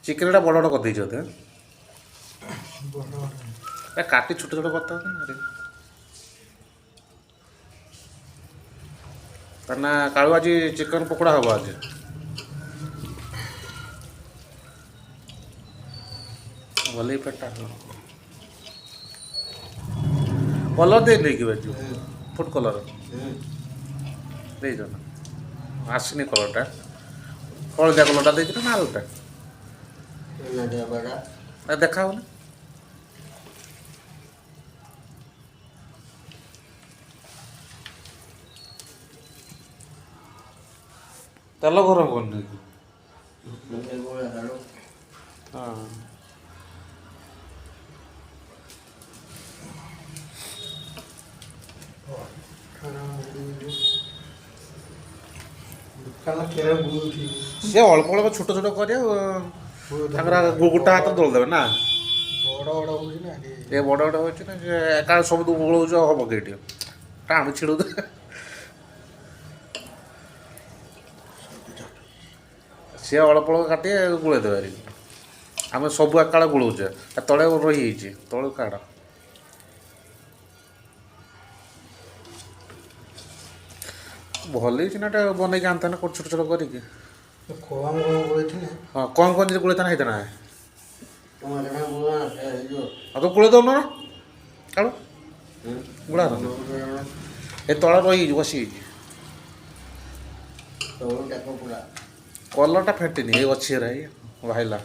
ଚିକେନଟା ବଡ଼ ବଡ଼ କରିଦେଇଛ ବୋଧେ? ଏ କାଟି ଛୋଟ ଛୋଟ କରିଥାନ୍ତ ନା। ନା କାଳୁ, ଆଜି ଚିକେନ ପକୋଡ଼ା ହବ ଆଜି। ଭଲ ପେଟା କଲର୍ ଦେଇ ଦେଇକି ବାଜୁ, ଫୁଡ଼ କଲର୍ ଦେଇଛ ନା? ଆସିନି କଲର୍ଟା। ହଳଦିଆ କଲର୍ଟା ଦେଇଛ ନା ନାଲଟା ଦେଖା ହଉନି। ତେଲ ଗରମ କରିନି। ହଁ, ସେ ଅଳ୍ପ ଅଳ୍ପ ଛୋଟ ଛୋଟ କରିବା, ତାଙ୍କର ଗୋଟା ହାତ ଦୋଳି ଦେବେ ନା। ବଡ଼ ବଡ଼ ହେଉଛି ନା? ଏ ବଡ଼ ବଡ଼ ହେଉଛି ନା, ସେ ଏକା ସବୁ ଗୋଳଉଛ, ହବ କି? ଏଠି ଟାଣୁ ଛିଡ଼ୁ। ସିଏ ଅଳ୍ପ ଅଳ୍ପ କାଟି ଗୋଳେଇ ଦେବେ। ଆମେ ସବୁ ଏକାଳେ ଗୋଳଉଛେ, ତଳେ ରହିଯାଇଛି, ତଳୁ କାଢ଼। ଭଲ ହେଇଛି ନା? ଏଟା ବନେଇକି ଆଣିଥାନ୍ତେ ଛୋଟ ଛୋଟ କରିକି। କମ୍ କମ୍ ଗୋଳେଇଥିଲେ। ହଁ, କମ୍ କମ୍ ଯଦି ଗୋଳେଇଥାନ୍ତେ ହେଇଥାନ୍ତା। ଆଉ ତ ଗୋଳେଇ ଦଉନ ନା କାଳୁ, ଗୋଳା। ଏ ତଳେ ରହିଯାଇଛି, ବସିଯାଇଛି। କଲର୍ଟା ଫେଟିନି, ଏଇ ଅଛି, ଏଇ ବାହାରିଲା।